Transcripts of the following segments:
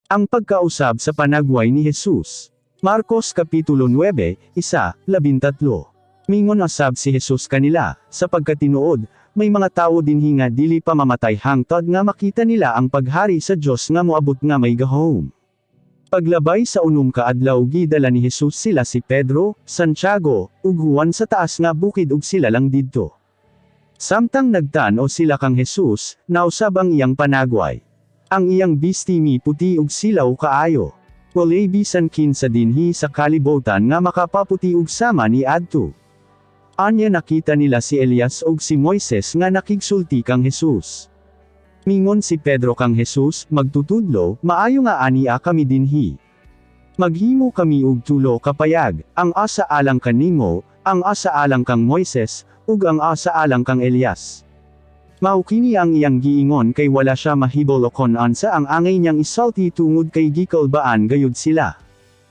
Ang pagkausab sa panagway ni Jesus. Marcos Kapitulo 9, 1, 13. Mingon usab si Jesus kanila, "Sa pagkatinuod, may mga tawo dinhi nga dili pa mamatay hangtod nga makita nila ang paghari sa Dios nga moabot nga may gahom." Paglabay sa 6 ka adlaw, gidala ni Jesus sila si Pedro, Santiago, ug Juan sa taas nga bukid ug sila lang didto. Samtang nagtan-o sila kang Jesus, nausab ang iyang panagway. Ang iyang bisti miputi ug silaw kaayo. Walay bisan kinsa dinhi sa kalibutan nga makapaputi og sama ni adto. Anya nakita nila si Elias ug si Moises nga nakigsulti kang Jesus. Mingon si Pedro kang Jesus, "Magtutudlo, maayo nga ania kami dinhi. Maghimo kami og tulo ka payag, ang asa alang kanimo, ang asa alang kang Moises, ug ang asa alang kang Elias." Mao kini ang iyang giingon kay wala siya mahibalo kon unsa ang angay niyang isulti tungod kay gikulbaan gayud sila.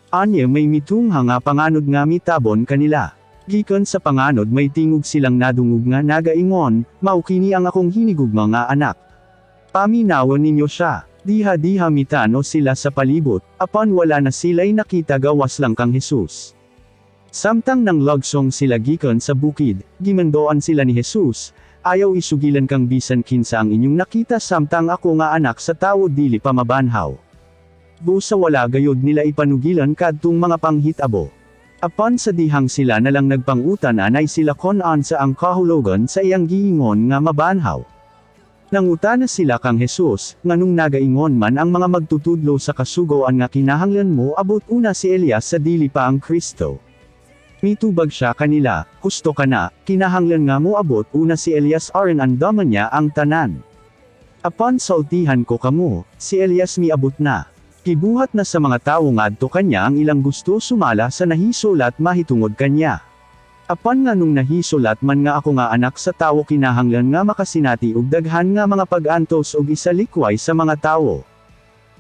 Anya may mitungha nga panganod nga mitabon kanila. Gikan sa panganod may tingog silang nadungog nga nagaingon, "Mao kini ang akong hinigugma nga anak. Paminawa ninyo siya." Diha-diha mitan-o sila sa palibot, apan wala na sila'y nakita gawas lang kang Jesus. Samtang nang lugsong sila gikan sa bukid, gimandoan sila ni Jesus, "Ayaw isugilan kang bisan kinsa ang inyong nakita samtang ako nga Anak sa Tawo dili pa mabanhaw. Busa wala gayod nila ipanugilan kadtong mga panghitabo. Apan sa dihang sila na lang nagpangutan anay sila kon unsa ang kahulogan sa iyang giingon nga mabanhaw. Nangutana sila kang Jesus, "Nganong nagaingon man ang mga magtutudlo sa kasugoan nga kinahanglan mo abot una si Elias sa dili pa ang Kristo?" Mitubag siya kanila, "Husto kana, kinahanglan nga moabot una si Elias aron andaman niya ang tanan. Apan sultihan ko kamo, si Elias miabot na. Gibuhat na sa mga tawo ngadto kanya ang ilang gusto sumala sa nahisulat mahitungod kanya. Apan nganong nahisulat man nga ako nga Anak sa Tawo kinahanglan nga makasinati og daghan nga mga pag-antos ug isalikway sa mga tawo?"